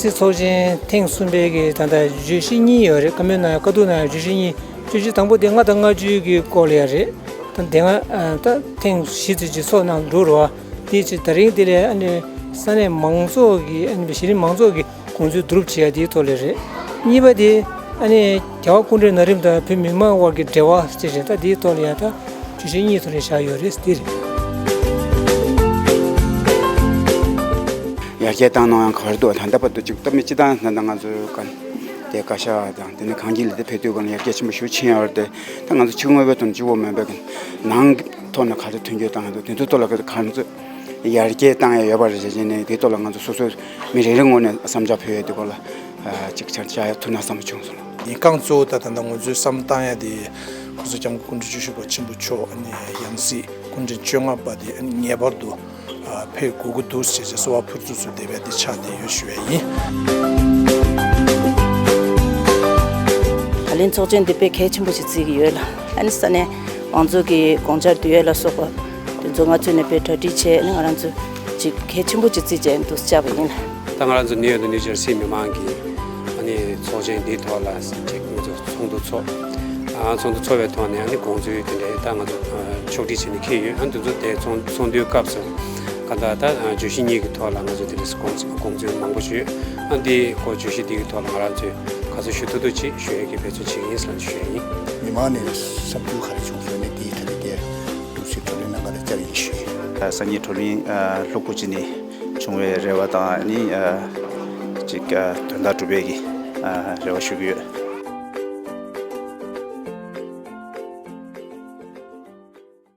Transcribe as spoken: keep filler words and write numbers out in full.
སྲིད་ཚོགས་ཆེན་ཐེངས་གསུམ་པའི་གི་ད་ལྟ་བརྗོད་གཞི་གཉིས་ཡོད་རེད། བཀའ་མོལ་གནང་ཡ། བཀའ་བསྡུར་གནང་ཡ་བརྗོད་གཞི་གཉིས། བརྗོད་གཞི་དང་པོ་དེ་ལྔ་དང་ལྔ་བཅུ་གི་སྐོར་ལ་ཡ་རེད། ད་དེ་སྔ་ཨ་ད་ཐེངས་བཞི་ཙམ་ཅིག་ཚོགས་གནང་འགྲོ་རེད་བ། དེའི་ཕྱིར་ད་རིང་དེ་ལ་ཨ་ནི་ས་གནས་མང་ཚོགས་ཀྱི་ཨ་ནི་གཞི་རིམ་མང་ཚོགས་ཀྱི་དགོངས་ཚུལ་སྒྲུབ་བྱེད་ཡ་དེའི་ཐོག་ལ་རེད། གཉིས་པ་དེ་ཨ་ནི་རྒྱལ་བ་སྐུ་ཕྲེང་ན་རིམ་དང་བོད་མི་མང་དབར་གྱི་འབྲེལ་བ་ཟེར་བྱས། ད་དེའི་ཐོག་ལ་ཡ་ད་བརྗོད་གཞི་གཉིས་ཐོག་ནས་བཞག་ཡོད་རེད། དེ་རེད། ཡར་རྒྱས་བཏང་གནང་ཡང་ག་རེ་འདུག་ད་ལྟ་བར་དུ་ཅིག་ད་མི་སྤྱི་བཏང་ད་ལྟ་ང་ཚོའི་ག་དེ་བཀའ་ཤག་དང་དེ་ནས་གངས་སྐྱིད་ལ་དེ་ཕེབས་དུས་གང་ལ་ཡར་རྒྱས་ཆེན་པོ་ཞེ་པོ་ཕྱིན་ཡོད་རེད་དེ། ད་ང་ཚོ་ཕྱི་དངོས་པོའི་ཐོག་ནས་གཅིག་པོ་མིན་པའི་གི་ནང་གི་ཐོག་ནས་ག་རེ་མཐུན་འགྱུར་བཏང་ཡོད་འདུག་དེ་ཚོའི་ཐོག་ལ་ག་ང་ཚོ་ཡར་རྒྱས་བཏང་ཡ་ཡོད་པ་རེད་ཟེར་བྱས་ནས། དེའི་ཐོག་ལ་ང་ཚོ་སོ་སོའི་མི་རེ་རེ་ངོས་ནས་བསམ་འཆར་ཕུལ་ཡ་དེ་སྐོར་ལ་ཅིག་ཆ་བཞག་ཡ་ཐུབ་ན་བསམ་བྱུང་སོང་། ཉིན་གང་གཙོ་བོ་ད་ད་ལྟ་ང་ཚོའི་བསམ་བཏང་ཡ་དེ་༸གོང་ས་༸སྐྱབས་མགོན་སྐུ་ཕྲེང་བཅུ་བཞི་པ་ཆེན་པོ་མཆོག་ཨ་ནི་ཡང་སྲིད་སྐུ་ཕྲེང་བཅོ་ལྔ་པ་དེ་ཨ་ནི་ངེས་པར་དུ་ཨ་ཕེབས་དགོས་ཀྱི་འདུག་ཟེར་བྱས་གསོལ་བ་ཕུར་ཚུགས་སུ་འདེབས་པ་འདི་ཆགས་བསྡད་ཡོད་ཞུ་བ་ཡིན། ད་ལན་ཚོགས་ཆེན་འདི་དཔེ་གལ་ཆེན་པོ་ཞིག་བརྩི་གི་ཡོད་ལ། ཨ་ནི་ས་གནས་མང་ཚོགས་ཀྱི་དགོངས་འཆར་འདུས་ཡས་ལ་སོགས་པ་དེ་ཚོ་ང་ཚོས་ནས་དཔེ་གྲ་སྒྲིག་བྱས། ཨ་ནི་ང་རང་ཚོ་ཅིག་གལ་ཆེན་པོ་ཅིག་བརྩིས་བྱས་འདུག་བཅར་བ་ཡིན། ད་ང་རང་ཚོ་ནིའུ་ཡོག་ཏུ་ནིའུ་ཇར་སི་མི་མང་གི་ཨ་ནི་ཚོགས་ཆེན་འདིའི་ཐོག་ལ་ཅིག་ང་ཚོ་ཚོགས་འདུ་ཚོགས། ཨ་ཚོགས་འདུ་ཚོགས་པའི་ཐོག་ནས་ཨ་ནི་དགོངས་ཚུལ་དེ་འདྲའི་ད་ང་ཚོ་ཨ་ཕྱོགས་སྒྲིག་བྱས་ནས་འཁེལ་ཡོད། ཨ་འདི་ཚོ་དེ་ཚོགས་ཚོགས་འདུའི་སྐབས་སུ་གང་ལྟར་ད་ཨ་བརྗོད་གཞི་གཉིས་ཀྱི་ཐོག་ལ་ང་ཚོ་དེ་འདྲའི་དགོངས་དགོངས་ཚུལ་མང་པོ་ཞིག་ཡོད། ཨ་འདི་གོ་བརྗོད་གཞི་འདི་གི་ཐོག་ལ་ང་རང་ཚོས་ག་ཚོད་ཞུ་ཐུབ་ཐུབ་ཅིག་ཞུ་ཡས་ཀྱི་འབད་བརྩོན་བྱེད་ཀྱི་ཡིན་ཟེར་ཞུ་ཡས་ཡིན། མི་མང་ནས་བསམ་ཚུལ་ག་རེ་བྱུང་ཟེར་ནས་དེའི་ཐད་ཀྱི་ཐུགས་སུ་བགྲོ་གླེང་གནང་ག་རེ་བཅར་ཡིན་ཞུས། ཨ་སང་ཉིན་བགྲོ་གླེང་ཨ་ལྷུག་པོ་ཅིག་ནས་བྱུང་བའི་རེ་བ་དང་ནི་ཨ་ཅིག་ཨ་དོན་དག་གྲུབ་པའི་གི་ཨ་རེ་བ་ཞུ་གི་ཡོད།